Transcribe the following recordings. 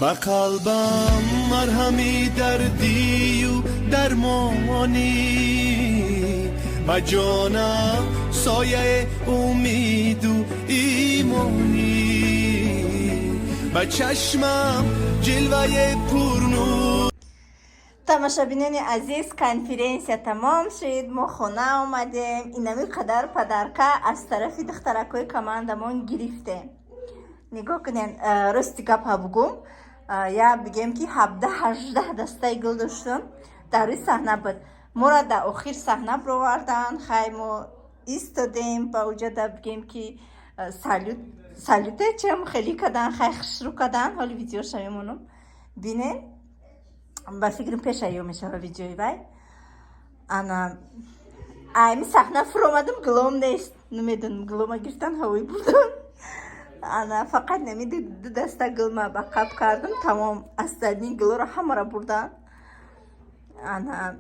Ба қалбам марҳами дардию дармонӣ, ба ҷонам сояи умиду имонӣ, ба чашмам ҷилваи пурнур. Тамошобинони азиз, конференсия тамом шуд, мо хона омадем. Инами қадар подарка аз тарафи духтаракҳои командамон гирифтем. Нигоҳ кунед, рости гапа бугум, я бигем, ки 17-18 дастаи гул доштум, дар рӯи саҳна буд. Моро дар охир саҳна бировардан. Хай, мо истодем ба уҷада, бигем, ки салют салюте чем хеле кадан, хай, хушрӯ кадан. Ҳоли видеоша мемонам, бинен. Ба фикрам, пеша ё мешава видеои вай. Ана айми саҳна фуромадам, гулом нест. Намедонам, гулома гирифтан, ҳавои бурдан. Ана фақат нами ду даста гул ма ба қаб кардам, тамом. Остальные гулоро ҳамаро бурдан. Ана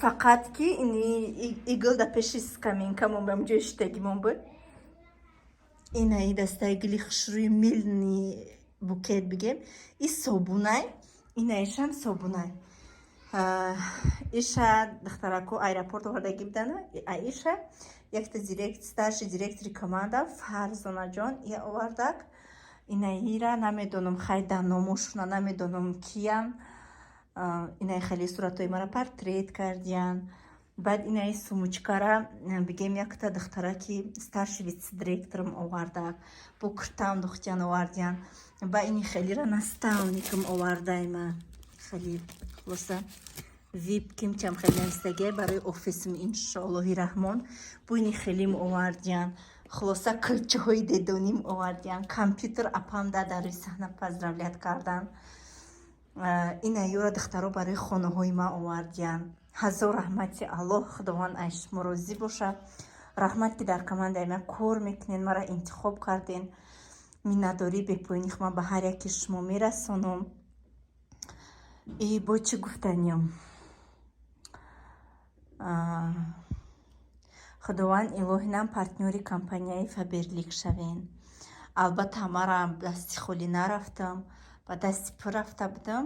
фақат ки ини и гул да пеши скамейкамон, ба ҷои шиштагимон буд. Ина и дастаи гули хушрӯи, мильный букет бигем, и собунай, инаишам собунай. Иша духтарако аэропорт овардагӣ будана. Аиша якта директ, старший директори команда Фарзонаҷон я овардак. Инаира намедонам, хай, да номошуна намедонам, киян. Инаи хеле суратҳои мара портрет кардиян. Баъд инаи сумочкара, бигем, якта духтараки старший вице-директорам овардак, бо куртам духтиян, овардиян. Ба ини хелира наставникам овардайма. Хеле хулоса, вип кимчам хеле навистагия барои офисм, иншоаллоҳи раҳмон. Бо ини хелим овардиян. Хулоса, кӯлчаҳои дедоним овардиян. Компютер апам да дар рӯи саҳна поздравлять кардан. Ина юра духтаро барои хонаҳои ман овардиян. Ҳазор раҳмати Аллоҳ, Худованд аз шумо розӣ бошад. Раҳмат, ки дар командаи ман кор мекунед, маро интихоб карден. Миннатдории бепоёни ман ба ҳар яки шумо мерасонам. И бо чӣ гуфтаниям? Худованд илоҳинам партнёри компанияи Фаберлик шавен. Албатта, марам дасти холӣ нарафтам, ба дасти пур рафта будам.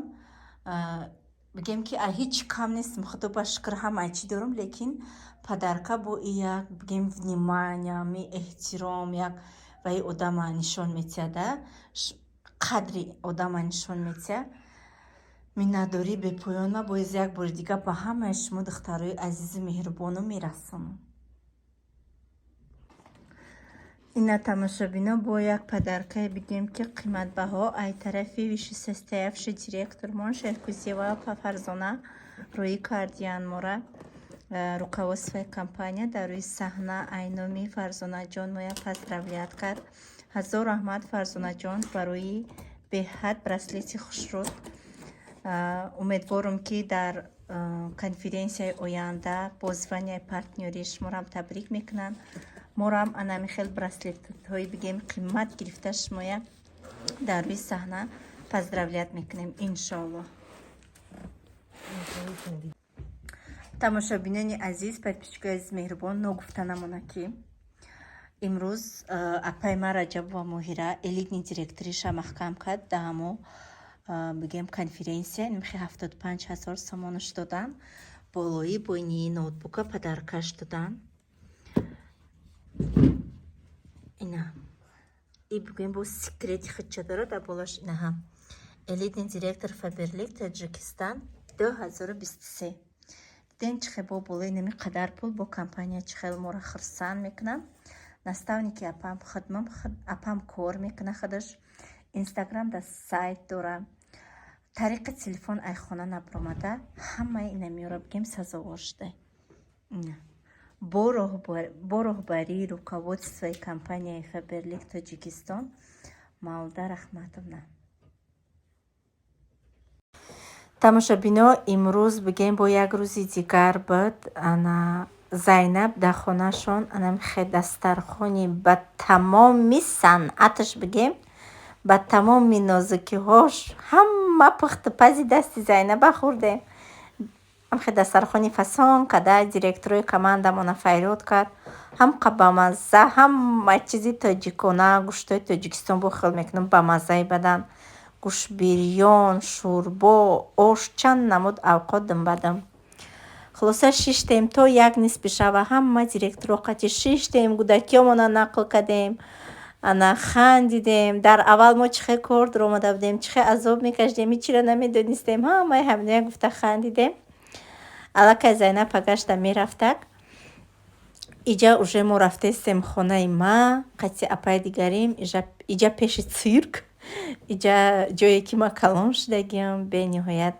Бигем, ки ҳеҷ кам нестам, худо ба шукр, ҳамаи чӣ дорам, лекин подарка бо и як, бигем, внимание, ми эҳтиром, як ваи одама нишон метиҳада, қадри одама нишон метиҳад. Миннатдории бепоён ма боз як бори дига ба ҳамаи шумо, духтарои азизу меҳрубону, мерасонам. Ина, тамошобино, бо як подаркае, бигем, ки қиматбаҳо ай тарафи вышестоявший директормон Шеркузиева Фарзона рӯӣ кардиян мора. Руководствои компания дар рӯи саҳна ай номи Фарзонаҷон моя поздравлять кард. Ҳазор раҳмат, Фарзонаҷон, барои беҳад браслети хушрӯд. Умедворам, ки дар конференсияи оянда бо званияи партнёрӣ шуморам табрик мекунанд. Морам анами хел браслетҳои, бигем, қимат гирифта, шумоя дар рӯи саҳна поздравлять мекунем, иншоаллоҳ. Тамошобинони азиз, подписчикои азиз, меҳрубон, ногуфта намона, ки имрӯз апаи ман Раҷабова Моҳира элитный директориша маҳкам кард. Да ҳамо, бигем, конференсия нимхи 75 000 сомонаш додан, болои бойни ноутбука подаркаш додан. Ина и, бигӯем, бо секрети худча дорад дар болош. Инаҳа, элитный директор Фаберлик Таҷикистан 2023. Дидем, чӣ хел бо болои нами қадар пул бо компания чӣ хел моро хурсанд мекунам. Наставники апам хидмам, апам кор мекуна, худаш Инстаграм да сайт дора, тариқи телефон ай хона набаромада ҳамаи ина меёра, бигем, сазовор шуда бо роҳбарии руководствои компанияи Фаберлик Тоҷикистон Мавлуда Раҳматовна. Тамошобино, имрӯз, бигем, бо як рӯзи дигар буд. Ана Зайнаб дар хонашон анамихе дастархони ба тамоми санъаташ, бигем, ба тамоми нозукиҳош, ҳама пухту пази дасти Зайнаба хӯрдем. Ҳамхе дастархони фасон када, директорои командамона файрод кард. Ҳамқа бамазза, ҳама чизи тоҷикона, гӯштҳои Тоҷикистон бо хел мекунам, бамаззаи бадан. Гӯштбирён, шӯрбо, ош, чанд намуд авқот думбадам. Хулоса, шиштем то як нисфи шава, ҳама директоро қати шиштем, гудакиёмона нақл кардем, ана хандидем. Дар аввал мо чӣ хел кор дуромада будем, чӣ хел азоб мекашидем, ҳечиро намедонистем, ҳамаи ҳаминоя гуфта хандидем. Аллакай Зайнаб пагашта мерафтак. Иҷа уже мо рафтестем хонаи ма, қати апаи дигарим, иҷа пеши цирк, иҷа ҷое ки ма калон шудагиам, бениҳоят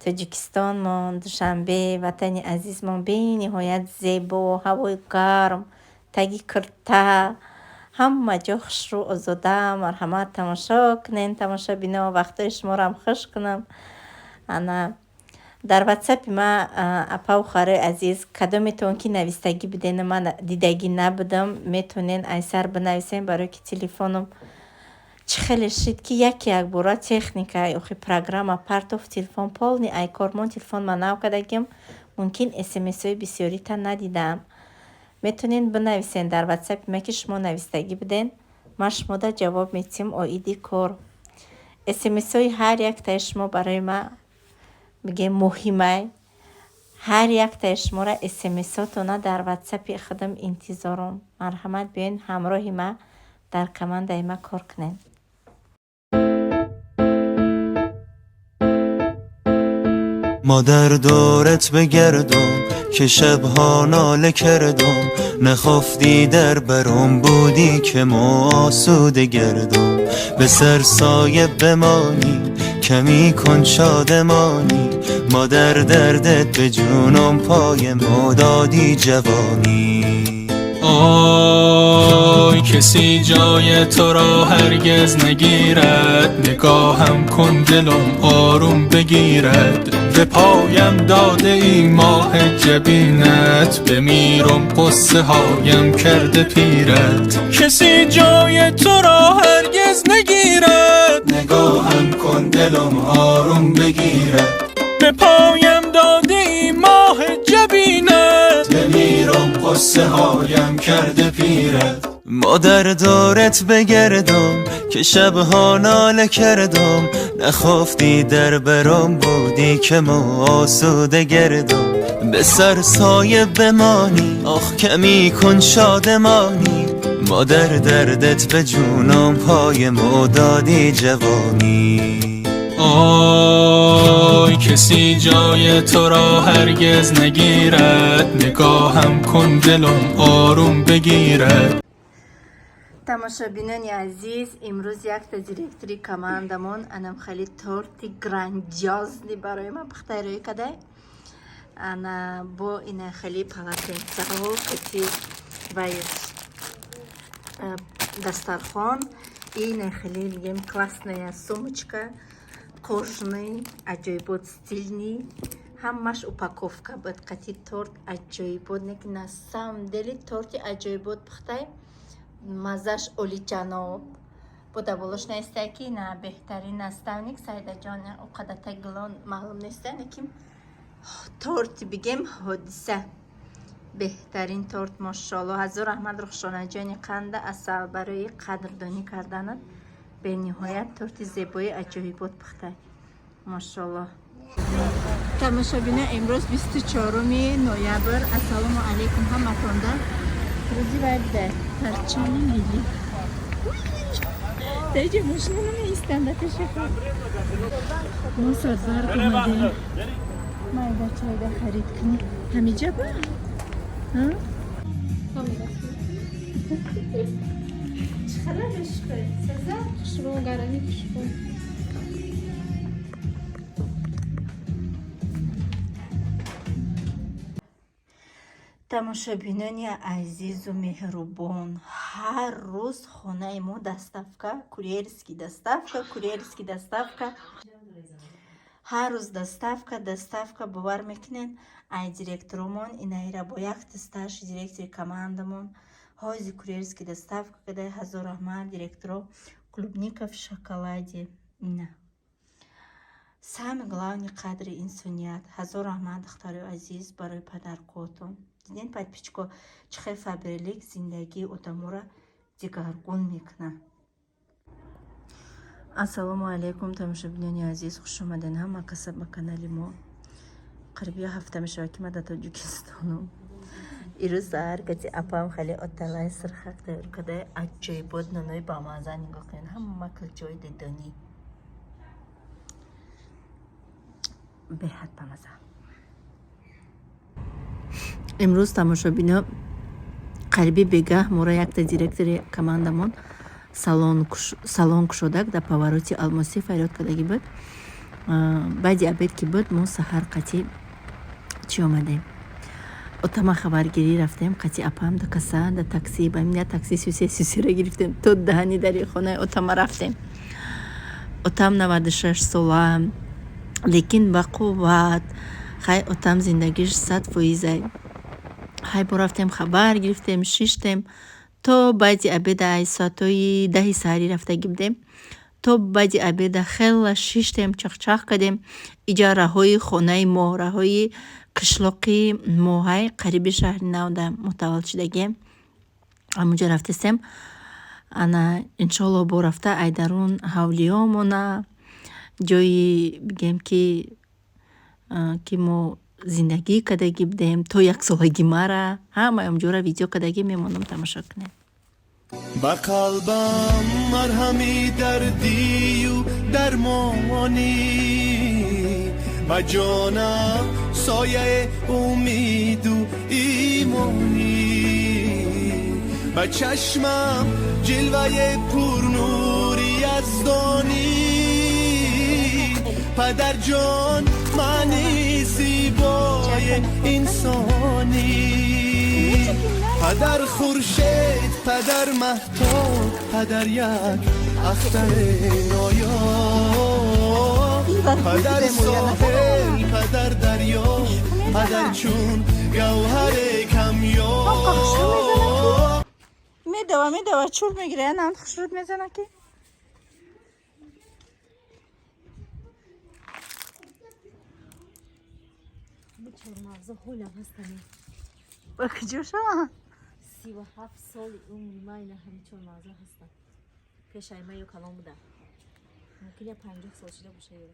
Тоҷикистонмон, Душанбе, ватани азизмон бениҳоят зебо, ҳавои гарм, таги кирта, ҳама ҷо хушрӯ, озода. Марҳамат, тамошо кунен, тамошобино, вақтҳои шуморо хуш кунам. Ана дар ватсапи ма, апаву хоҳарои азиз, кадометон ки навистагӣ бидену ман дидагӣ набудам, метавонен айсар бинависем, барое ки телефоном чӣ хеле шид, ки яке якбора техника охи программа партов, телефон полный ай кормон. Телефон ма нав кардагим, мумкин смсҳои бисёрита надидаам. Метавонен бинависен дар ватсапи ма, ки шумо навистагӣ буден, ман шумода ҷавоб медиҳем оиди кор. Смсҳои ҳар яктаи шумо барои ма, бигем, муҳимай. Ҳар яктаи шуморо смсҳотона дар ватсапи худам интизорам. Марҳамат, биёен ҳамроҳи ма дар командаи ма кор кунед. مادر دورت بگردم که شبها ناله کردم، نخفتی در برم بودی که ما آسوده گردم. به سر سایه بمانی، کمی کن شادمانی، مادر دردت به جونم، پای ما دادی جوانی. آی کسی جای تو را هرگز نگیرد، نگاهم کن دلم آروم بگیرد. به پایم داده ای ماه جبینت، بمیرم قصه هایم کرده پیرت. کسی جای تو را هرگز نگیرد، نگاهم کن دلم آروم بگیرد. به پایم داده ای ماه جبینت، بمیرم قصه هایم کرده پیرت. مادر دورت بگردم که شبها ناله کردم، نخفتی در برم بودی که ما آسوده گردم. به سر سایه بمانی، آخ کمی کن شادمانی، مادر دردت به جونم، پای ما دادی جوانی. آی کسی جای تو را هرگز نگیرد، نگاهم کن دلم آروم بگیرد. Тамошобинони азиз, имрӯз якта директори командамон анам хеле торти грандиозный барои ман пухта рӯй кадай. Ана бо ина хеле полотенцаҳо кати вай дастархон, ина хеле, мегем, классная сумочка кожаный, аҷоибот, стильный, ҳамаш упаковка буд қати торт, аҷоибот. Не ки на самом деле торти аҷоибот пухтай, маззаш олиҷаноб. Буда болош наистае, ки на беҳтарин наставник Сайдаҷон. Оқадата гилон маълум неста, лекин торти, бигем, ҳодиса, беҳтарин торт, мошоалло. Ҳазор раҳмат, Рухшонаҷони қанда асал, барои қадрдонӣ карданат. Бениҳоят торти зебои аҷоибот пухта, мошоалло. Тамошобина, имрӯз 24-уми ноябр. Ассалому алайкум ҳаматонда. Рӯзи вай буда, парчами миллӣ. Даҷа мошина намеистанда ташаккур. Мо садбарг омадем, майда чайда харид кунем. Ҳамиҷа ба чӣ хабар мешукӯ саза? Хушрӯ, гарами хушрӯ. Тамошобинони азизу меҳрубон, ҳар рӯз хонаи мо доставка, курьерский доставка, курьерский доставка, ҳар рӯз доставка, доставка. Бовар мекунед, ай директоромон инаира бо якта старший директори командамон ҳози курьерский доставка кадай. Ҳазор раҳмат, директоро. Клубника в шоколаде, ина самый главный қадри инсоният. Ҳазор раҳмат, духтарои азиз, барои подаркотон. Диден, подписчико, чӣ хел Фаберлик зиндагии одаморо дигаргун мекунад. Ассалому алайкум, тамошобинони азиз, хуш омадед ҳама каса ба канали мо. Қариб як ҳафта мешавад, ки ман дар Тоҷикистонам. Ирӯз саҳар кати апам хеле оталаи сирхак тайёр карда, аҷоибот нонои бамаза. Нигоҳ кунед, ҳама кулчаҳои дидонӣ беҳад бамаза. Имрӯз, тамошобино, қариби бегаҳ моро якта директори командамон салон кушодак дар повороти Алмосӣ фарёд кардагӣ буд. Баъди обед ки буд, мо саҳар қатӣ чӣ омадем, отама хабаргирӣ рафтем қати апам, да каса да такси, ба я такси сюсе сюсера гирифтем, то даҳани дари хонаи отама рафтем. Отам 96 сола, лекин ба қувват. Хай, отам зиндагиш 100%-ай. Хай, бо рафтем, хабар гирифтем, шиштем то баъди обеда. Ай соатҳои 10-и саҳарӣ рафтагӣ будем, то баъди обеда хела шиштем, чахчах кардем. Иҷа раҳои хонаи мо, раҳои қишлоқи моҳай, қариби шаҳри Навда мутаваллид шудагием, ҳамунҷо рафтестем. Ана, иншоалло, бо рафта айдарун ҳавлиёмона, ҷои бигем ки мо зиндагӣ кардагӣ будем то яксолагӣ, мара ҳамаи онҷоро видео кардагӣ мемонам, тамошо кунед. Ба қалбам марҳами дардию дармонӣ, ба ҷонам сояи умиду имонӣ, ба чашмам ҷилваи пурнури яздонӣ. Падарҷон, мани зебои инсонӣ, падар хуршед, падар маҳтоб, падар як ахтари ноёб, падар соҳил, падар дарё, падар чун гавҳари камёб. Медава, медава, чур мегира, нам хушруд мезана ки. Чормағзо ҳолам ҳастами. Ба куҷо шава? 37 соли умри ман ина ҳами чормағзо ҳастам. Пешаи ман ё калон буда. Мумкин я 50 сол шуда боша ё.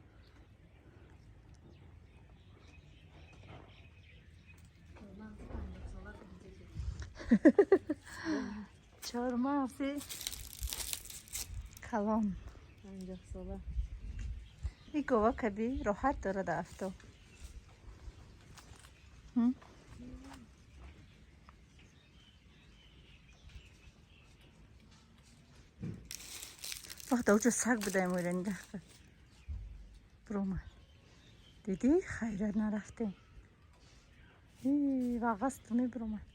Чормағзи 50 сола куҷо? Чормағзи калон. 50 сола. И гова каби роҳат дорад авто. М? Вақта уҷо саг будаем, оира нигаҳ кар. Буромад. Дидӣ, хайрат нарафтем. И вағасту мебуромад.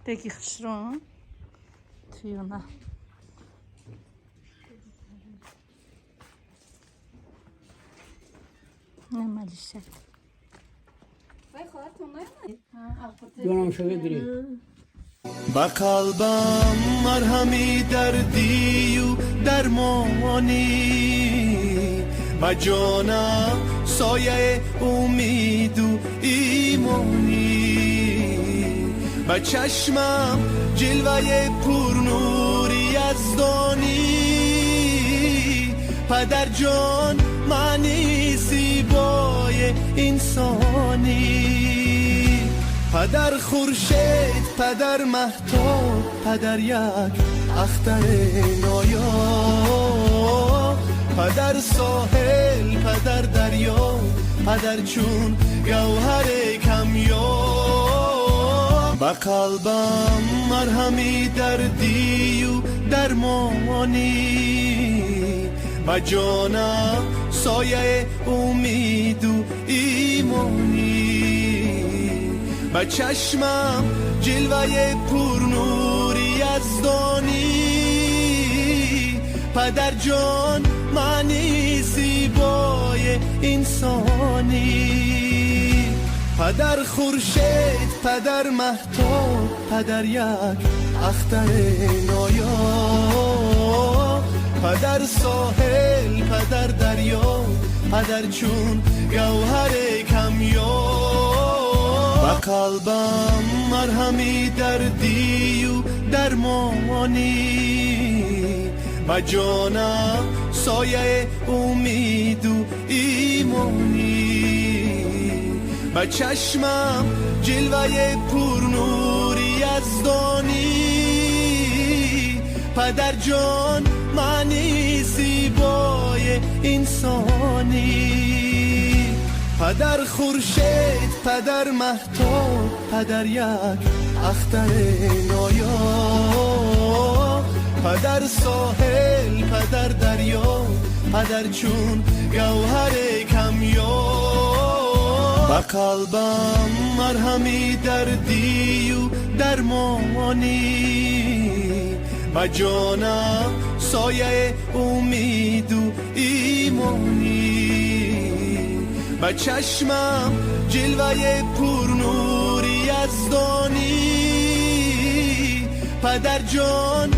Деги хушрон. Туюна. Намалишак. Донам шуда гирифт. Ба қалбам марҳами дардию дармонӣ, ба ҷонам сояи умиду имонӣ, ба чашмам ҷилваи пурнури яздонӣ. Падарҷон, мани зебои инсонӣ, падар хуршед, падар маҳтоб, падар як ахтари ноёб, падар соҳил, падар дарё, падар чун гавҳари камёб. Ба қалбам марҳами дардию дармонӣ, ба ҷонам сояи умиду имонӣ, ба чашмам ҷилваи пурнури яздонӣ. Падарҷон, мани зебои инсонӣ, падар хуршед, падар маҳтоб, падар як ахтари ноёб, падар соҳил, падар дарё. Падар чун гавҳари камёб. Ба қалбам марҳами дардию дармонӣ, ба ҷонам сояи умиду имонӣ, ба чашмам ҷилваи пурнури яздонӣ. Падарҷон, маъни зебои инсонӣ. Падар хуршед, падар маҳтоб, падар як ахтари ноёб, падар соҳил, падар дарё, падар чун гавҳари камёб. Ба қалбам марҳами дардию дармонӣ, ба ҷонам сояи умиду имонӣ, ба чашмам ҷилваи пурнури яздонӣ. Падарҷон.